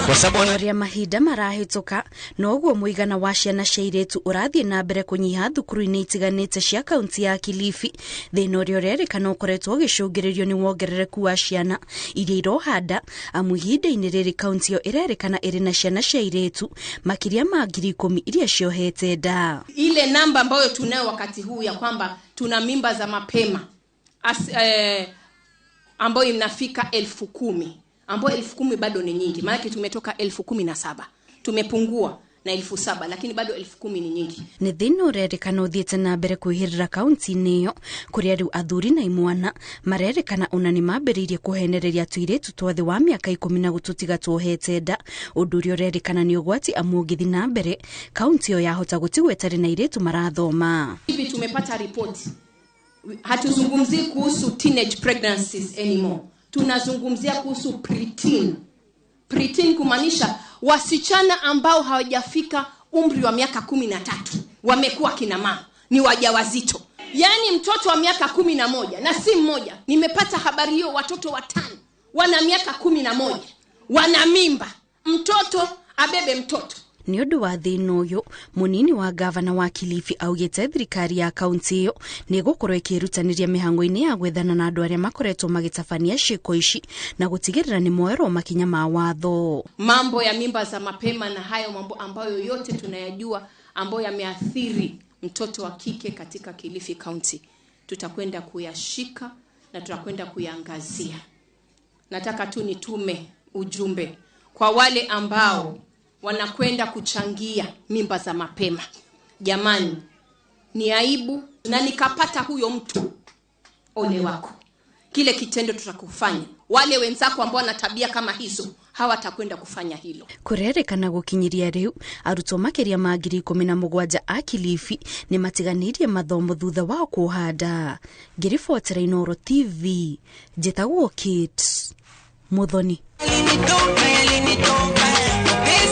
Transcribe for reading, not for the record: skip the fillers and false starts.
Kwa sababu Ũrĩa mahinda marahĩtũka, noguo mũigana wa ciana cia airĩtu ũrathiĩ na mbere kũnyiha thukuru-inĩ itiganĩte cia kaunti ya Kilifi. Thĩna ũrĩa ũrerĩkana ũkoretwo ũgĩcũngĩrĩrio nĩ wongerereku wa ciana iria iroha nda, amu ihinda-inĩ rĩrĩ kaunti ĩyo ĩrerĩkana ĩrĩ na ciana cia airĩtu makĩria ma 10,000 iria ciohete nda. Ile namba ambayo tunayo wakati huu ya kwamba tuna mimba za mapema ambayo inafika 10,000, ambayo 10,000 bado ni nyingi, maana tumetoka 17,000, tumepungua na 7,000, lakini bado 10,000 ni nyingi. Nĩ thĩna ũrerĩkana ũthiĩte na mbere kwĩhĩrĩra kaunti-inĩ ĩyo, kũrĩa rĩu athuri na imwana marerĩkana ona nĩ mambĩrĩirie kũhenereria tũirĩtu twa thĩ wa mĩaka 10 na gũtũtiga tuohete nda, ũndũ ũrĩa ũrerĩkana nĩ ũgwati amu ũngĩthiĩ na mbere kaunti ĩyo yahota gũtigwo ĩtarĩ na airĩtu marathoma. Hivi tumepata ripoti, hatuzungumzii kuhusu teenage pregnancies anymore, tunazungumzia kuhusu preteen. Preteen kumaanisha wasichana ambao hawajafika umri wa miaka 13 wamekuwa kina mama, ni wajawazito. Yaani mtoto wa miaka 11, na si mmoja. Nimepata habari hiyo, watoto 5 wana miaka 11 wana mimba, mtoto abebe mtoto. Nĩ ũndũ wa thĩna ũyũ, mũnini wa gavana wa Kilifi augĩte thirikari ya kaunti ĩyo nĩ ĩgũkorwo ĩkĩĩrutanĩria mĩhang'o-inĩ ya gwethana na andũ arĩa makoretwo magĩtabania ciĩko ici na gũtigĩrĩra nĩ moerwo makinya ma watho. Mambo ya mimba za mapema na hayo mambo ambayo yote tunayajua ambayo yameathiri mtoto wa kike katika Kilifi County, tutakwenda kuyashika na tutakwenda kuyaangazia. Nataka tu nitume ujumbe kwa wale ambao wanakwenda kuchangia mimba za mapema. Jamani, ni aibu, na nikapata huyo mtu, ole wako. Kile kitendo tutakufanya, wale wenzako ambao wana tabia kama hizo hawatakwenda kufanya hilo. Kurerĩkana gũkinyĩria rĩu arutwo makĩria ma 17,000 a Kilifi nĩ matiganĩirie mathomo thutha wa kuoha nda. Ngĩribotera Inooro TV, njĩtagwo Kate Muthoni. Yalinitoka, yalinitoka.